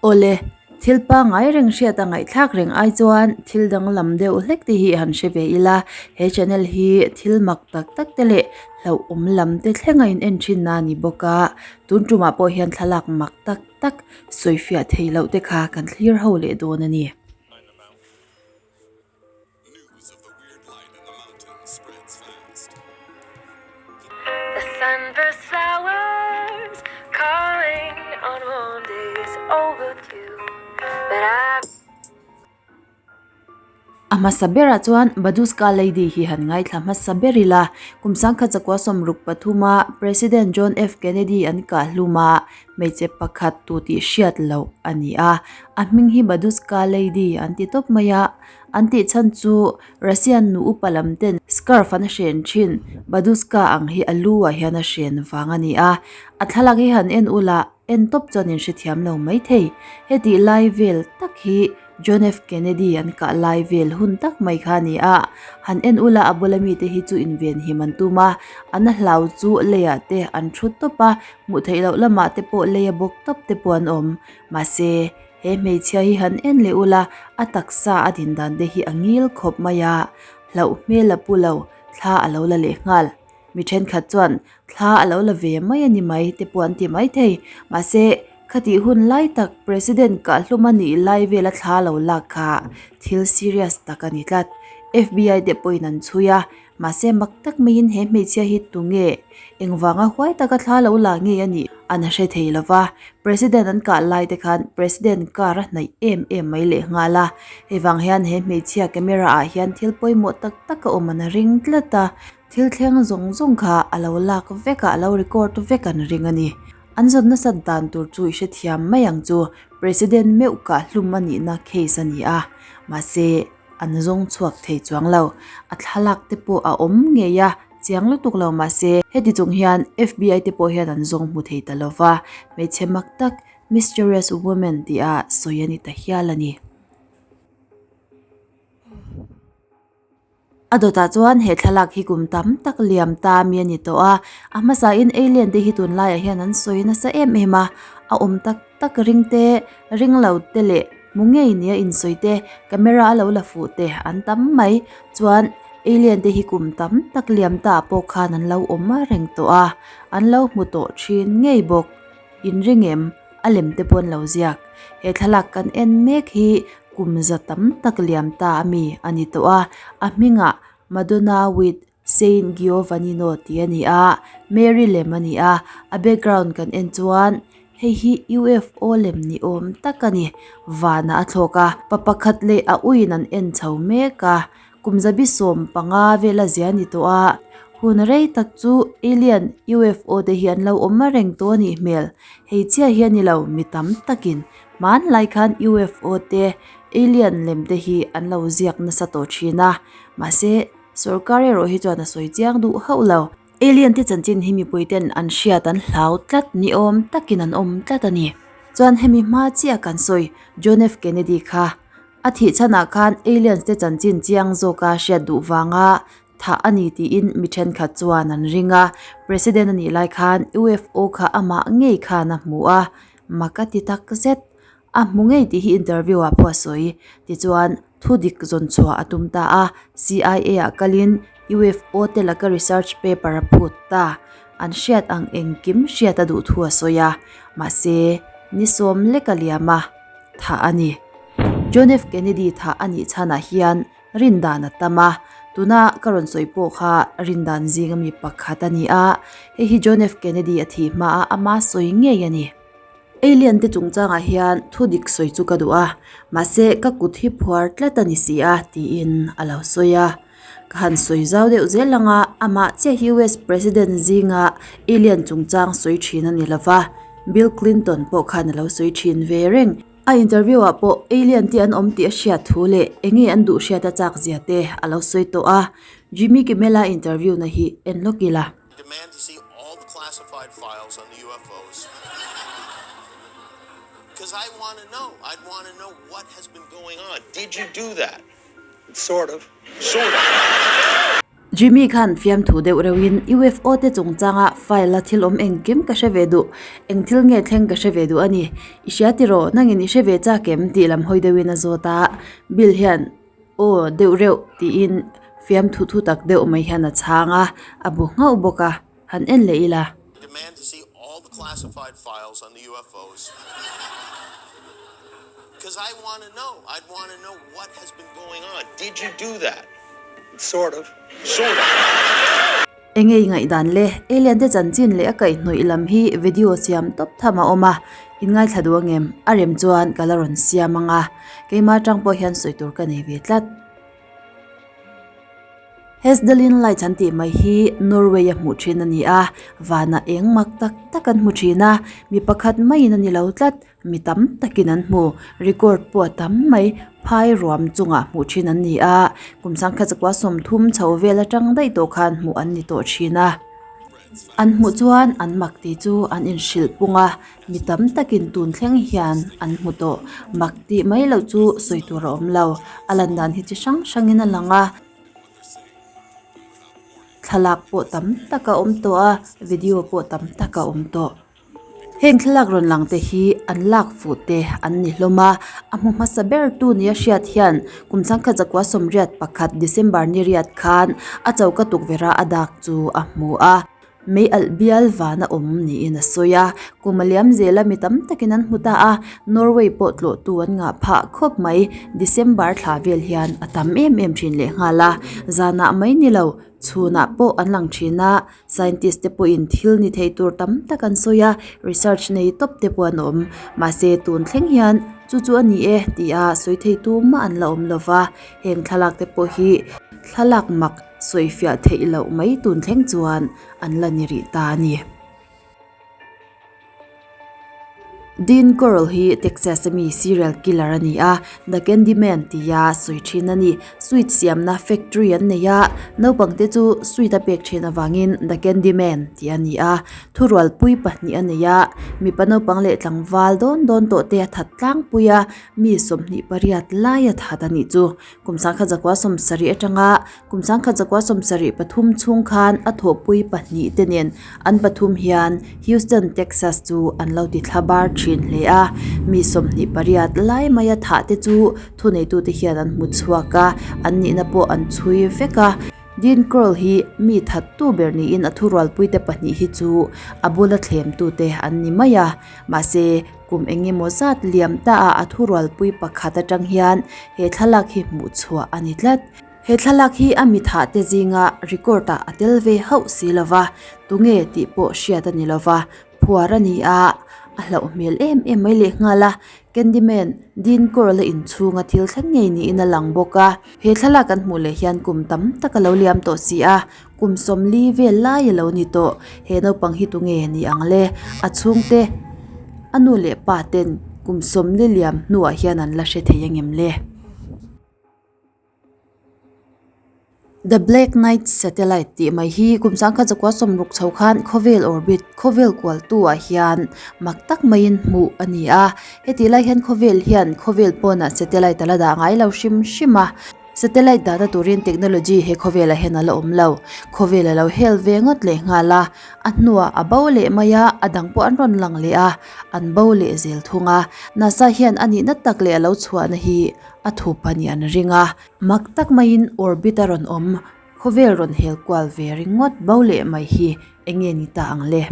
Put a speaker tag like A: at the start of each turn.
A: Awle, thil pangngai reng hriat a ngaihthlak reng ai chuan thil danglam deuh hlek te hi han hre ve ila, he channel hi thil mak tak tak te leh hlauhawm lam te thleng a in en thin na a ni bawk a, tun tumah pawh hian thlalak mak tak tak sawifiah theih loh te kha kan thlir ho leh dawn a ni. A hmasa berah chuan Baduska Lady hi han ngaithla hmasa ber ila, kum sangkhat zakua 63 a President John F Kennedy an kah hlum a, hmeichhe pakhat tu tih hriat loh a ni a, a hming hi Baduska Lady an ti tawp mai a. An tih chhan chu Russian nu upa lam ten scarf an hren thin Baduska ang hi a lu ah hian a hren vang a ni a, a thlalak hi han en ula en tawp chuan in hrethiam lo mai thei. Hetih lai vel tak hi John F Kennedy an kah lai vel hun tak mai kha a ni a, han en ula a bula mite hi chu invenhim an tum a, an a hlau chu leiah te an thu tawp a, hmuh theih loh lamah te pawh lei a bawk tawp te pawh an awm. Mahse. He hmeichhia hi han en leh ula, a taksa a din dan te hi a ngil khawp mai a, hlauh hmel a pu lo, thla a lo la leh nghal. Mi thenkhat chuan thla a lo la ve mai a ni mai te pawh an ti mai thei. Mahse, khatih hun lai tak President kahhlum a nih lai vela thla lo lak kha thil serious tak a ni tlat. FBI te pawhin an chhui a, Mahse mak tak maiin he hmeichhia hi tunge? Engvanga huai taka thla lo la ngei a nih an hre thei lo va. President an kah lai te khan President car a hnaih em em mai leh nghal a. Hei vang hian he hmeichhia camera ah hian thil pawimawh tak tak a awm an ring tlat a, thil thleng zawng zawng kha a lo lak vek a, a lo record vek an ring a ni. An zawn nasat dan tur chu i hrethiam mai ang chu, President meuh kah hlum a nihna case a ni a. Mahse. An zawng chhuak thei chuang lo. A thlalak te pawh a awm ngei a, chiang lutuk lo mahse heti chung hian FBI te pawh hian an zawng hmu thei ta lo va, hmeichhe mak tak Mysterious Woman tih a sawi a ni ta hial a ni. A dawtah chuan he thlalak hi kum tam tak liam ta mi a ni tawh a, a hmasain alien te hi tunlaiah hian an sawi nasa em em a, a awm tak tak ring te, ring lo te leh hmu ngei nia insawi te, camera a lo la fuh te an tam mai. Chuan alien te hi kum tam tak liam ta ah pawh khan an lo awm reng tawh a, an lo hmu tawh thin ngei bawk. Inring em? A lem te pawh an lo ziak. He thlalak kan en mek hi kum za tam tak liam ta a mi a ni tawh a, a hmingah Madonna with Saint Giovanino tih a ni a, Mary lem a ni a, a background kan en chuan hei hi UFO lem ni awm tak a ni, vanah a thlawk a, pa pakhat leh a uiin an en chho mek a, kum zabi 15 vel a zia a ni tawh a, hun rei tak chu alien UFO te hi an lo awm reng tawh a nih hmel, hei chiah hi a ni lo mi tam takin hmanlai khan UFO te alien lem te hi an lo ziak nasa tawh thin a, mahse. Sorkar erawh hi chuan a sawi chiang duh hauh lo. Alien te chanchin hi mipui ten an hriat an hlau tlat ni awm takin an awm tlat a ni. Chuan hemi hma chiah kan sawi John F Kennedy kha a thih chhanah khan aliens te chanchin chiang zawka hriat duh vanga thah a ni tiin mi thenkhat chuan an ring a. President a nih lai khan UFO kha amah ngei khan a hmu a, mak a ti tak zet. A hmu ngei tih hi interview ah pawh a sawi. Tichuan, thu dik zawn chhuah a tum ta a, CIA ah kalin UFO te laka research paper a phut ta. An hriat ang engkim hriat a duh thu a sawi a, mahse, ni sawm lek a liam a, thah a ni. John F Kennedy thah a nih chhanah hian rindan a tam a, tuna ka rawn sawi pawh kha rindan zinga mi pakhat a ni a, hei hi John F Kennedy a thih hmaa ama sawi ngei a ni. Alien te chungchangah hian thu dik sawi chu ka duh a, mahse ka kut hi phuar tlat a ni si a tiin a lo sawi a. Ka han sawi zau deuh zel ang a, amah chiah hi US President zinga alien chungchang sawi thin a ni lo va, Bill Clinton pawh khan a lo sawi thin ve reng. A interview ah pawh alien te an awm tih a hriat thu leh enge an duh hriat a chak zia te a lo sawi tawh a. Jimmy Kimmel-a interview na hi en lawk ila.
B: Demand to see all the classified files on the UFOs because I want to know. I'd want to know what has been going on. Did you do that? Sort of. Sort of.
A: Jimmy khan fiamthu deuh reuhin UFO te chungchanga file a thil awm engkim ka hre ve duh, eng thil nge thleng ka hre ve duh a ni. I hria tiraw, nangin i hre ve chak em? tih lam hawi deuhin a zawt a. Bill hian, Aw, deuh reuh, tiin fiamthu thu tak deuh mai hian a chhang a, a bu nghauh bawk a, han en leh ila.
B: Demand to see all the classified files on the UFOs cause I want to know, I'd want to know what has been going on. Did you do that? Sort of. Sort of.
A: Enge i ngaihdan le? Alien te chanchin leh a kaihhnawih lam hi video siam tawp tham a awm a, in ngaithla duh angem? A rem chuan ka la rawn siam ang a, keimah atang pawh hian sawi tur ka nei ve tlat. Hessdalen Lights an tih mai hi Norway a hmuh thin a ni a, vanah eng mak tak tak an hmu thin a, mi pakhat maiin a ni lo tlat, mi tam takin an hmu, record pawh a tam mai, phai ruam chungah hmuh thin an ni a, kum sangkhat zakua sawmthum chho vel atang daih tawh khan hmuh an ni tawh thin a, an hmuh chuan an mak tih chu an inhrilh pung a. Mi tam takin tun thleng hian an hmu tawh. Mak tih mai loh chu sawi tur a awm lo. A lan dan hi chi hrang hrangin a lang a. Thlalak pawh tam tak a awm tawh a, video pawh tam tak a awm tawh. Heng thlalak rawn lang te hi an lak fuh te an ni hlawm a. A hmu hmasa ber tu nia hriat hian kum changkhat zakua sawmriat pakhat December ni riat khan a choka tukverh a a dak chu a hmu a. Mei alh bial van a awm niin a sawi a, kum a liam zel a mi tam takin an hmu ta a, Norway pawh tlawhtu an ngah phah khawp mai, December thla vel hian a tam em em thin leh nghal a, zanah mai ni lo, chhunah pawh an lang thin a, scientist te pawhin thil ni thei tur tam tak an sawi a, research nei tawp te pawh an awm, mahse tun thleng hian chu chu a ni e tih a sawi thei tumah an la awm lo va, heng thlalak te pawh hi thlalak mak. Sawifiah theih loh mai tun thleng chuan an la ni rih ta a ni. Dean Corll hi Texas ami serial killer a ni a, The Candy Man tia sawi thin a ni. Sweet siamna factory an nei a, naupangte chu sweet a pek thin avangin The Candy Man tih a ni a. Thurualpui pahnih a nei a, mipa naupang leh tlangval dawn dawn tawh te a that tlangpui a, mi 28 lai a that a nih chu. Kum sangkhat zakua sawmsarih atanga kum sangkhat zakua sawmsarih pathum chhung khan a thawhpui pahnih te nen an pathum hian Houston, Texas chu an lo ti thla bar thin hle a. Mi 28 lai maia thah te chu thuneitute hian an hmu chhuak a, an nihna pawh an chhui vek a. Dean Corll hi mi thattu ber niin a thurualpuite pahnih hi chu a bula thlemtute an ni mai a, mahse, Kum eng emaw zat liam ta ah a thurualpui pakhat atang hian he thlalak hi hmuh chhuah a ni tlat. He thlalak hi a mithah te zinga record ah a tel ve hauh si lova, tunge tih pawh hriat a ni lova, phuar a ni a, a hlauh hmel em em mai lehnghal a, Candyman Dean Corll a inchhunga thil thleng ngei niin a lang bawk a. He thlalak kan hmuh leh hian kum tam tak a lo liam tawh si a, kum 40 vel lai a lo ni tawh. He naupang hi tunge ni ang le? A chhungte, a nu leh pa ten kum 40 liam hnuah hian an la hre thei angem le? The Black Knight Satellite tih mai hi kum sangkhat zakua sawmruk chho khan khawvel orbit, khawvel kualtu ah hian mak tak maiin hmuh a ni a. Hetih lai hian khawvel hian khawvel pawnah satellite a la dah ngai lo hrim hrim a. Satellite dahna turin technology he khawvelah hian a la awm lo. Khawvel a lo hel ve ngawt leh nghal a, a hnuah a bo leh mai a, a dang pawh an rawn lang leh a, an bo leh zel thung a. NASA hian a nihna tak leh a lo chhuahna hi a thup a nih an ring a. Mak tak maiin orbit a rawn awm, khawvel rawn hel kual ve ringawt bo leh mai hi eng nge ni ta ang le?